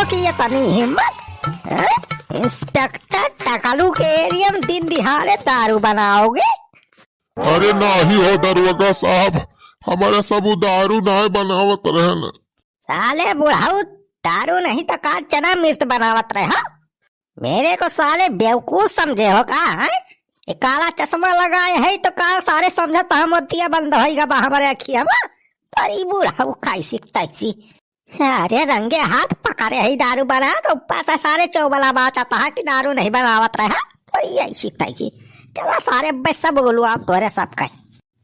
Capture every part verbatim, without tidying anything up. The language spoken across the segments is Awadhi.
की इतनी हिम्मत, हैं? इंस्पेक्टर टकलू के एरिया में दिन दिहाड़े दारू बनाओगे? अरे नाही हो दरोगा साहब, हमरे सब उ दारू नाय बनावत रहन। साले बुढ़ऊ, दारू नहीं तो का चना मिर्च बनावत रहे हो? मेरे को साले बेवकूफ समझे हो का, हैं? ये काला चश्मा लगाए है तो का सारे समझत हम मोतिया बंद होइगा बा हमरे अखिया में? पर ई बुढ़ऊ कैसी तैसी। सारे रंगे हाथ पकड़े ही दारू बना के ऊपर से सारे चौबला बात आता है कि दारू नहीं बनावत रहा। और ये ऐसी तैसी। चलो सारे बस सब बोलू आप तोरे सब कहे।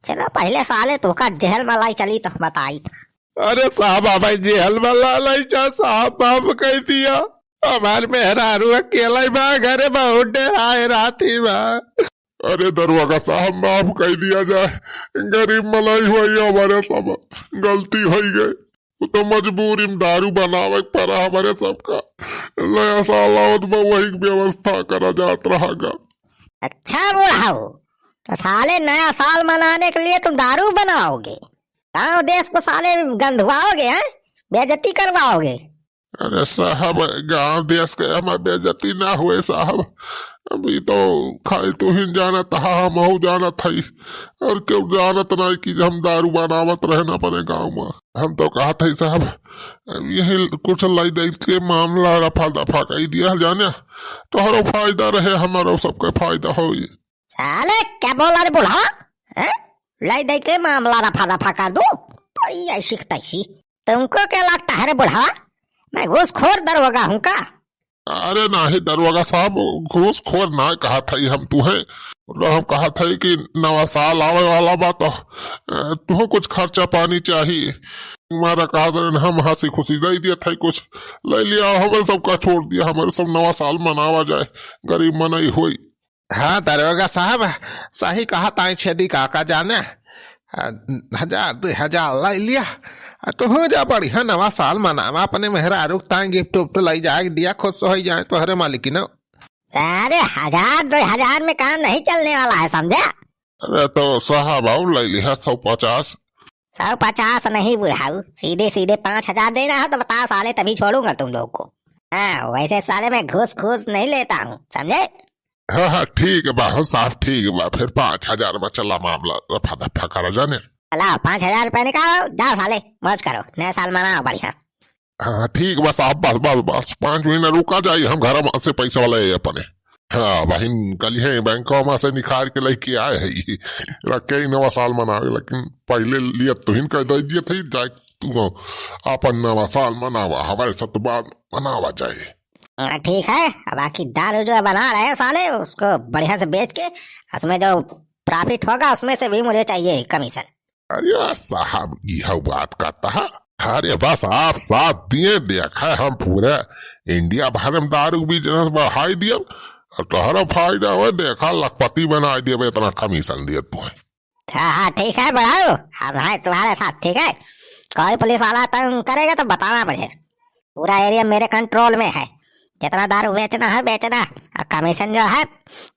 चलो पहले साले तोका जेल में लाई चली तो बताई था। अरे साहब, अब जेल में ला लाई चा साहब, माफ कह दिया। हमार मेहरारू अकेला ही बा, घरे बहुत डेराए राती बा। अरे दरोगा साहब, माफ कह दिया जाए, गरीब मनई होई, हमरे सब गलती होई गए, वो तो मजबूरी में दारू बनावे के पड़ा हमरे सबका। नया साल आवत बा, वही के व्यवस्था करा जात रहा गा। अच्छा बुढ़ऊ, तो साले नया साल मनाने के लिए तुम दारू बनाओगे, गांव देश को साले गंधवाओगे, हैं? बेइज्जती करवाओगे। अरे साहब, गांव देश के हमार बेइज्जती ना हुए साहब। अभी तो खाली तू ही जानत हा, हमहू जानत हई, और केहू जानत नहीं कि हम दारू बनावत रहन अपने गांव में। हम तो कहत हई साहब, अब यही कुछ लाई दे के मामला रफा दफा कर दिया जाने, तोहरो फायदा रहे, हमारो सबके फायदा होई। साले, क्या बोला रे बूढ़ा? हैं? लाई दे के मामला रफा दफा कर दूं? तो ये ऐसी की तैसी। तुमको क्या लगता है रे बुढ़ावा, मैं घूसखोर दरोगा हूँ का? अरे नाही दरोगा साहब, घूसखोर ना कहा था हम तुहे। हम कहा था कि नवा साल आवे वाला बा तो, अ, तुहो कुछ खर्चा पानी चाहिए। हमारा कहा था, हम हंसी खुशी दे दिया था कुछ, ले लिया, हमारे सबका छोड़ दिया, हमारे सब नवा साल मनावा जाए, गरीब मनई होई। हाँ दरोगा साहब, सही कहा ताई छेदी काका जाने। आ, हजार दुई हजार लाई लिया, आ, तुहू जा बढ़िया नवा साल मनावा, अपने मेहरारू के ताई गिफ्ट उफ्ट लाई जाए दिया, खुश हो जाए तोहरे मालिकिनो। अरे हजार दुई हजार में काम नहीं चलने वाला है, समझा? अरे तो साहब, और लाई लिया सौ पचास। सौ पचास नहीं बुढ़ाऊ, सीधे सीधे पाँच हजार देना है तो बताओ साले, तभी छोड़ूंगा तुम लोग को। हाँ, वैसे साले मैं घूस घूस नहीं लेता हूँ, समझे? हाँ, हाँ, ठीक बा, हो साहब, ठीक बा, फिर पाँच हजार में चला मामला रफा दफा करा जाने। लाओ, पाँच हजार रुपया निकालो, जाओ साले, मौज करो, नया साल मनाओ बढ़िया। हाँ, ठीक बा साहब, बस, बस, बस, पाँच मिनट रुका जाई, हम घर में से पैसा वाला है अपने। हाँ, बहिन, कल है बैंक में से निकाल के लेके आए है, ये रख के ही नवा साल मनावे, लेकिन पहले लिए तुहिन कह दे दिए थे, जाए तू अपन नवा साल मनावा, हमारे साथ बाद मनावा जाए। हाँ, ठीक है, अब बाकी दारू जो बना रहे हो साले, उसको बढ़िया से बेच के उसमें जो profit होगा, उसमें से भी मुझे चाहिए commission। अरे साहब, यह बात कहता है? अरे बस आप साथ दिए, देखा हम पूरे India भर में दारू business बढ़ाई दिए, और तोहरा फायदा हो, देखा लखपति बनाई दिए, इतना commission दिए तू है। हाँ, हाँ, ठीक है बुढ़ाऊ, हम हैं तुम्हारे साथ, ठीक है? कोई पुलिस वाला तंग करेगा तो बताना मुझे। पूरा area मेरे control में है। जितना दारू बेचना है, बेचना, और commission जो है,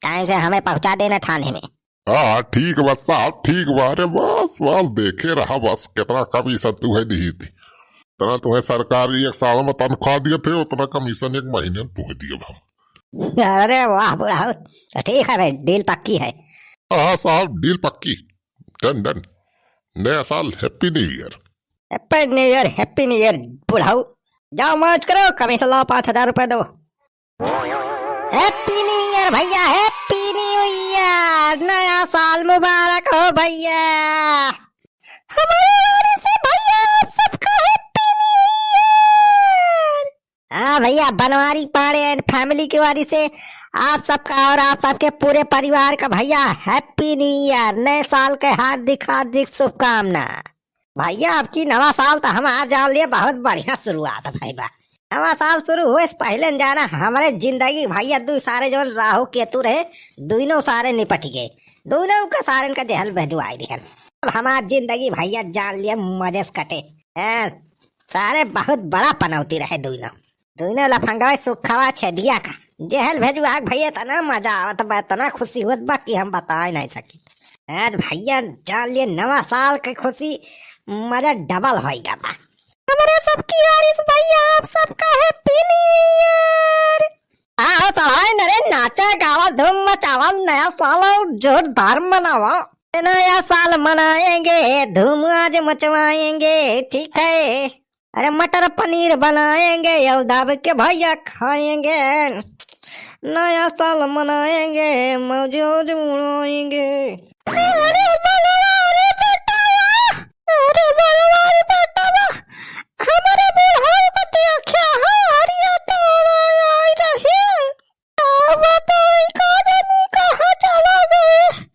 time से हमें पहुँचा देना थाने में। हाँ, ठीक बा साहब, ठीक बा। अरे बस, बस, देखे रहा बस, कितना commission तू है दी थी। इतना तुम्हें सरकार एक साल में तनख्वाह दिए थे, उतना commission एक महीने में तुम्हें दिए बा। अरे वाह बुढ़ाऊ, तो ठीक है भाई, deal पक्की है। हाँ साहब, deal पक्की, done, done। नया साल, Happy New Year। Happy New Year, Happy New Year बुढ़ाऊ। जाओ मौज करो, commission लाओ, पाँच हजार रुपए दो। Happy New Year भैया, Happy New Year, नया साल मुबारक हो भैया। हमारे ओर से भैया आप सबका Happy New Year। हाँ भैया, बनवारी पांडे and family की ओर से आप सबका और आप सबके पूरे परिवार का भैया Happy New Year, नए साल के हार्दिक हार्दिक शुभकामना। भैया, अब की नवा साल तो हमार जान लिए बहुत बढ़िया शुरुआत भई बा। नवा साल शुरू हुए से पहले न जाना, हमरे जिंदगी भैया दू सारे जौन राहु केतु रहे, दुइनों सारे निपट गए, दुइनों का सारे का जेहल भेजवाई दिहन। अब हमार जिंदगी भैया जान लिए मजे से कटे। हैं, सारे बहुत बड़ा पनौती रहे दुइनों। दुइनों लफंगवे सुखवा छेदिया का जेहल भेजवा के भैया, इतना मजा आवत बा, इतना खुशी होत बा कि हम बताए नहीं सकी। आज भैया जान लिए नवा साल के खुशी मजा double होई गा बा। हमरे सबकी ओर से भैया आप सबका Happy New इफ्तार मनावा। नया साल मनाएंगे, धूम आज मचवाएंगे, ठीक है। अरे मटर पनीर बनाएंगे, और दाब के भैया खाएंगे। नया साल मनाएंगे, मौज उड़ाएंगे। अरे बलवा रे बेटा, अरे बलवा रे बेटा, हमरे बुढ़ऊ का देखा है, हरिया तो आई रही। अब बताई का जानी कहाँ चला गए।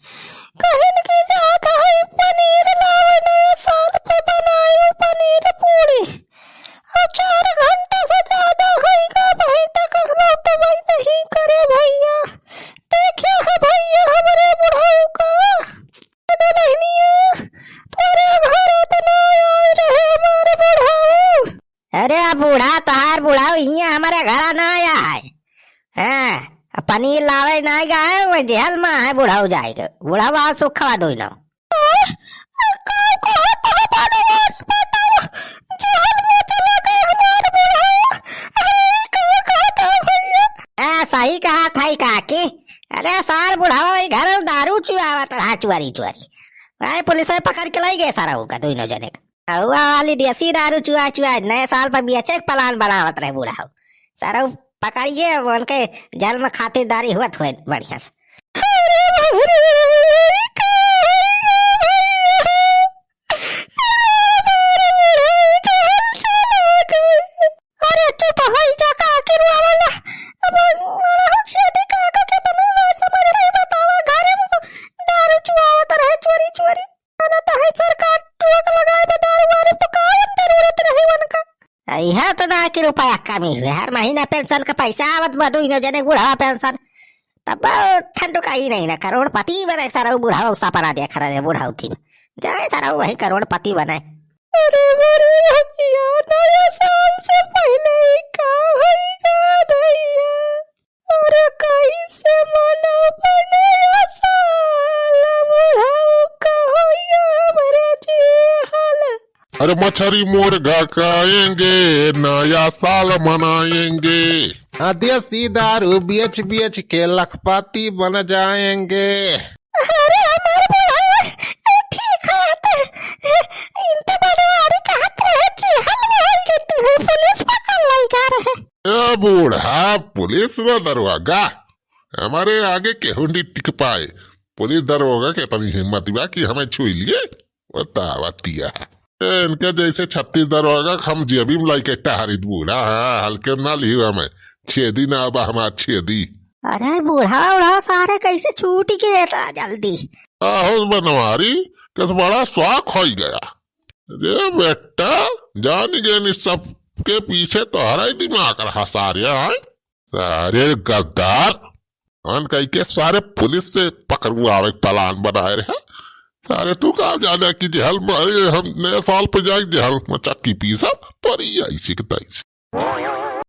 कहिन की जात है पनीर लावे, नए साल पे बनाए पनीर पूड़ी। अब चार घंटा से ज्यादा होइगा, अबहीं तक लौटबे नहीं करे भैया। देखा है भैया हमरे बुढ़ऊ का। दुल्हनिया, तोरे घर तो ना आए रहे हमार बुढ़ऊ। अरे बूढ़ा, तोहार बुढ़ऊ हियाँ हमरे घरा ना आया है। हाँ, पनीर लावे ना गए, वो जेल में है बुढ़ऊ जाएगा। बुढ़ऊ आओ सुखवा दोनों। आ, का कहत है भगवान बताओ, जेल में चला गए हमार बुढ़ऊ। अरे, का कहत है भैया? आ, सही कहत है काकी। अरे सार बुढ़ऊ वही घर में दारू चुआवत रहा चुआरी चुआरी। आए पुलिस में पकड़ के लाई गए सारा उनका दोनों जने का। अउआ वाली देसी दारू चुआ चुआ नए साल पर बेचे के plan बनावत रहे बुढ़ऊ। सारा पकड़िए उनके जेल में खातिरदारी हुआ थोड़े बढ़िया से। अरे बाप रे, का है ये भैया? अरे बाप रे, बुढ़ऊ जेल चला गए। अरे चुप होई जा, का के रुआवला? अब बुढ़ऊ छेदी का का के तनी ना समझ रही, बतावा, घरे में दारू चुआवत रहे चोरी चोरी। ना तो है सरकार रोक लगाए बा दारू वारू, तो का जरूरत रही उनका? अइहा तो ना कि रुपया कमी हुए, हर महीना पेंशन का पैसा आवत बा, दुइनो जने बुढ़वा पेंशन। तब ठंडू का ही नहीं ना, करोड़पति बने सारा बुढ़वा, सपना देखा रहे बुढ़ौती में, जाए सारा वही करोड़पति बने। अरे मेरे भैया, नया साल से पहले ही का होई गा भैया? अरे कैसे मनाबे नया साल, बुढ़ऊ का होइगा हमरे जी हाल। अरे मछरी मुर्गा खाएंगे, नया साल मनाएंगे। हाँ, देसी दारू बेच बेच के लखपति बन जाएंगे। अरे हमार बुढ़ऊ, ए, ठीक है, तो, ए, इन तो बनवारी कहत रहे, जेल में आई गई तू, पुलिस पकड़ लाई जा रहे। ए बूढ़ा, पुलिस न दरोगा, हमारे आगे केहू नहीं टिक पाए। पुलिस दरोगा के इतनी हिम्मत बा कि हमें छुई लिए? बतावतिया। ए, इनके जैसे छत्तीस दरोगा हम जेबी में लाइके टहरित बूढ़ा, हाँ, हल्के में ना लिहु हमें। छेदी ना बा हमार छेदी। अरे बूढ़ा, बूढ़ा सारे कैसे छूट गए इतना जल्दी? आहो बनवारी, कस बड़ा शौक होई गया। अरे बेटा, जान गए नी सबके पीछे तोहरा ही दिमाग रहा सारे, हाँ? अरे गद्दार, अन कही के सारे पुलिस से पकड़वावे के plan बनाए रहे। सारे तू का जाने कि जेल में, अरे हम नए साल पे जाए जेल में चक्की पीसब, तोरी ऐसी के तैसी।